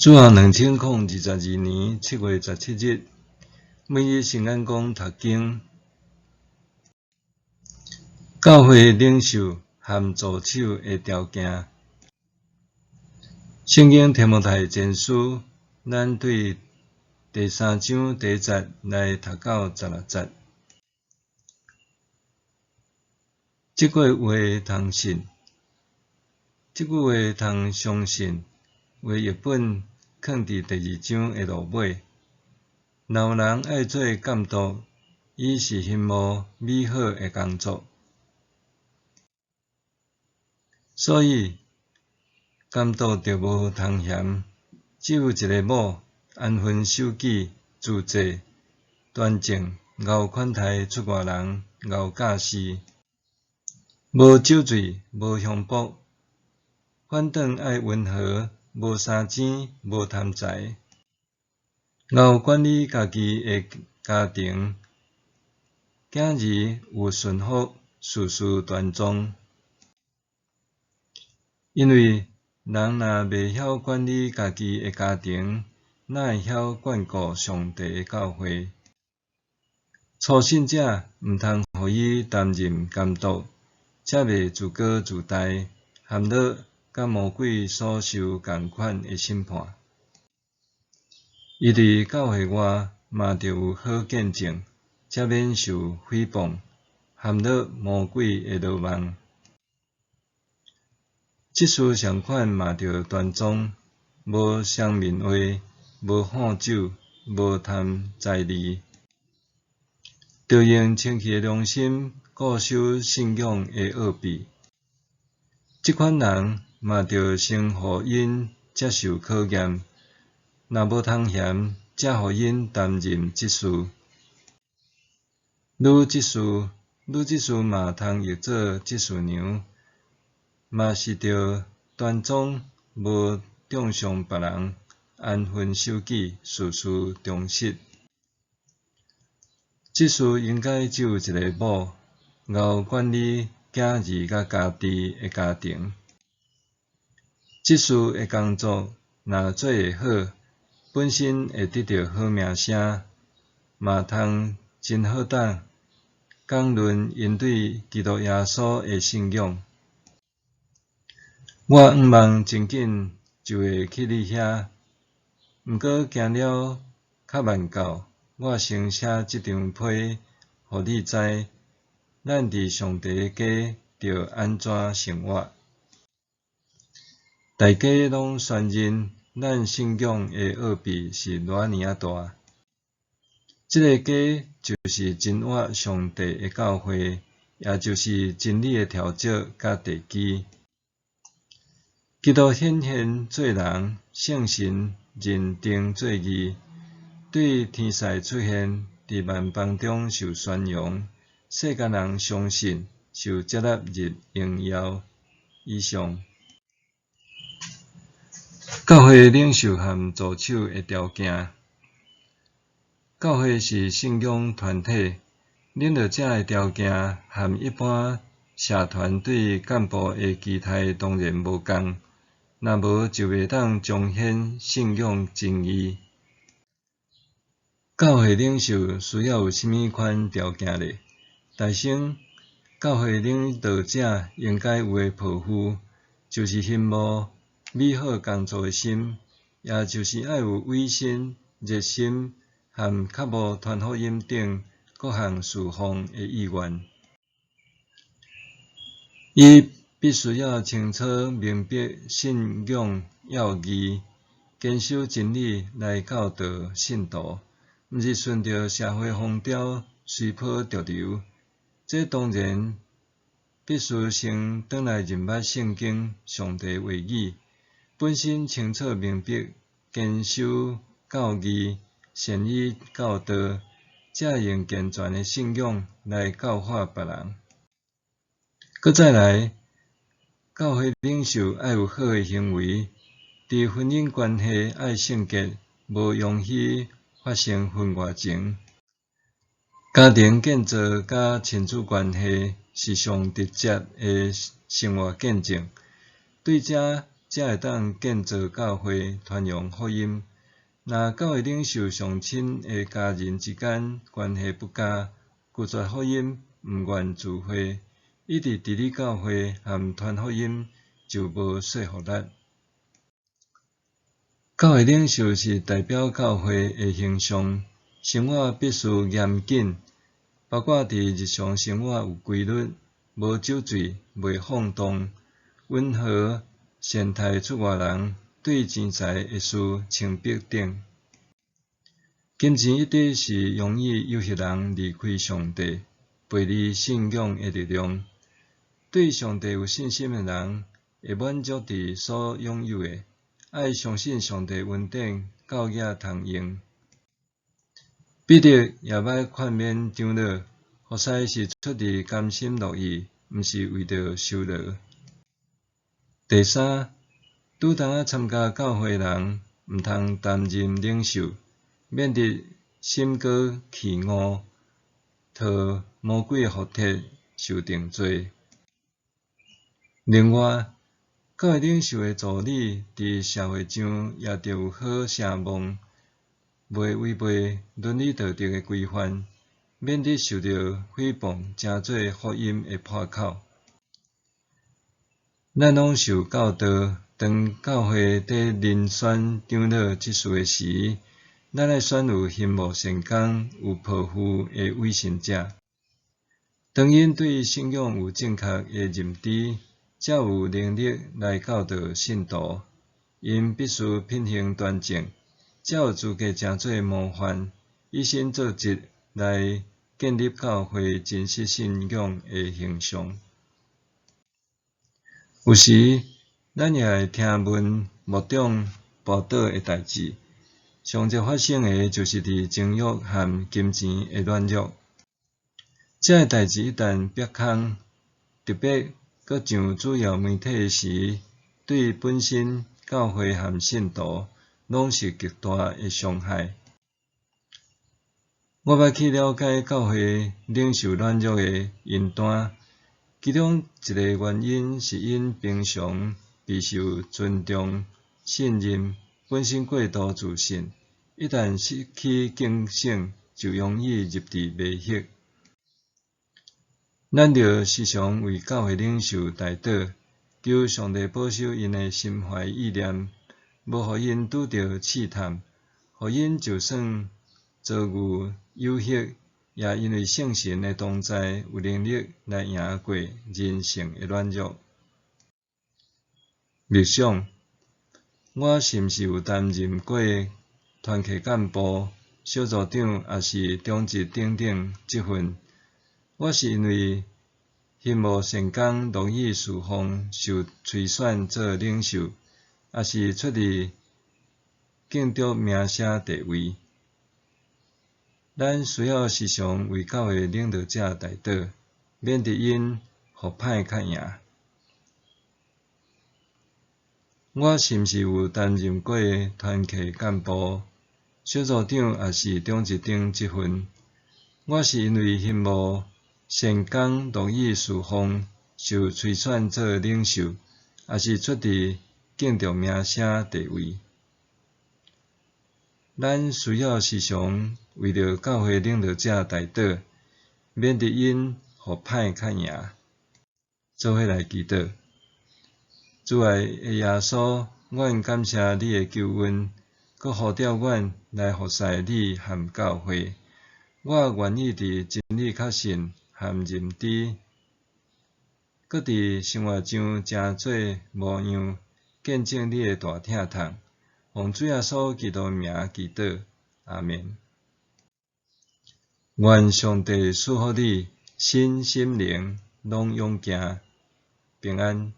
主後2022年7月17日，每日聖眼光讀經，教會領袖和助手的條件。聖經提摩太前書，咱對第三章第一節來讀到16節。這句話通信，這句話通相信，和譯本囥佇第二章的落尾。若有人愛做監督，伊是欣慕美好的工作。所以監督著無通嫌，只有一个某，安分守己，自制，端正，𠢕款待出外人，𠢕教示，無酒醉，無強暴，反轉愛溫和。無三錢，無貪財，𠢕管理家己的家庭，囝兒有順服，事事端莊。因為人若袂曉管理家己的家庭，哪會曉眷顧上帝的教會？粗信者毋通予伊擔任監督，才袂自高自大，陷落佮魔鬼所受仝款的審判。伊佇教會外嘛著有好見證，才免受毀謗，陷落魔鬼的羅網。執事仝款嘛著端莊，無雙面話，無好酒，無貪財利，著用清氣的良心固守信仰的奧秘。這款人嘛著先予𪜶接受考驗，若無通嫌，才予𪜶擔任執事。女執事，女執事嘛通譯做執事娘，嘛是著端莊，無中傷別人，安分守己，事事忠實。執事應該只有一个某，𠢕管理囝兒佮家己的家庭。執事的工作若做會好，本身會得著好名聲，嘛通真好膽講論𪜶對基督耶穌的信仰。我向望真緊就會去你遐，毋過行了較慢到，我先寫這張批，予你知，咱佇上帝的家著按怎生活。大家攏宣認，咱信仰的奧秘是偌爾仔大。這个家就是真活上帝的教會，也就是真理的柱石佮地基。基督顯現做人，聖神認定做義，對天使出現，佇萬邦中受宣揚，世間人相信，受接納入榮耀。以上。教會領袖和助手的條件。教會是信仰團體，領導者的條件和一般社團對幹部的期待當然無仝，若無就袂當彰顯信仰真義。教會領袖需要有啥物款條件咧？首先，教會領導者應該有的抱負，就是欣慕美好工作的心，也就是愛有委身、熱心和渴慕傳福音等各項事奉的意願。伊必須要清楚明白信仰要義，堅守真理來教導信徒，毋是順著社會風潮隨波逐流。這當然必須先轉來認捌聖經、上帝話語，本身清楚明白，堅守教義，善於教導，才會用健全的信仰來教化別人。閣再來，教會領袖愛有好的行為，佇婚姻關係愛聖潔，無容許發生婚外情。家庭建造佮親子關係是上直接的生活見證，對這才會當建造教會、傳揚福音。若教會領袖上親的家人之間關係不佳，拒絕福音，毋願聚會，伊佇治理教會和傳福音就無說服力。教會領袖是代表教會的形象，生活必須嚴謹，包括佇日常生活有規律，無酒醉，袂放蕩，溫和，善待出外人，對錢財的事清白等。金錢一直是容易誘惑人離開上帝，背離信仰的力量。對上帝有信心的人，會滿足佇所擁有的，愛相信上帝恩典夠額通用。彼得也捌勸勉長老，服侍是出自甘心樂意，毋是為著酬勞。第三，拄當仔參加教會的人，毋通擔任領袖，免得心高氣傲，套魔鬼的福帖受定罪。另外，教會領袖的助理佇社會上也著有好聲望，袂違背倫理道德的規範，免得受著誹謗，成做福音的破口。咱攏受教導，當教會佇遴選長老執事的時，咱愛選有欣慕善工、有抱負的委身者。當𪜶對信仰有正確的認知，才有能力來教導信徒。𪜶必須品行端正，才有資格成做模範，以身作則來建立教會真實信仰的形象。有時，咱也會聽聞牧長跋倒的代誌，上濟發生的就是佇情欲和金錢的軟弱。這个代誌一旦煏空，特別閣上主要媒體時，對本身、教會和信徒攏是極大的傷害。我捌去了解教會領袖軟弱的名單，其中一个原因是𪜶平常備受尊重、信任，本身過度自信，一旦失去警醒，就容易入佇迷惑。咱著時常為教會領袖代禱，求上帝保守𪜶的心懷意念，無予𪜶拄著試探，予𪜶就算遭遇誘惑，也因為聖神的同在，有能力來贏過人性的軟弱。默想，我是毋是有擔任過團契幹部、小組長，抑是長執等等職份？我是因為欣慕善工、樂意事奉、受推選做領袖，抑是出自敬重名聲地位？咱需要時常為教會領導者代禱，免得𪜶予歹較贏。我是毋是有擔任過團契幹部、小組長，抑是長執等職份？我是因為欣慕善工、樂意事奉、受推選做領袖，抑是出自敬重名聲地位？咱需要時常為著教會領導者代禱，免得𪜶予歹較贏。做伙來祈禱，主愛的耶穌，阮感謝你的救恩，閣呼召阮來服侍你和教會。我願意佇真理確信和認知，閣佇生活上成做模樣，見證你的大疼痛。奉主耶穌基督名祈禱，阿們。願上帝賜福你，身心靈攏勇健，平安。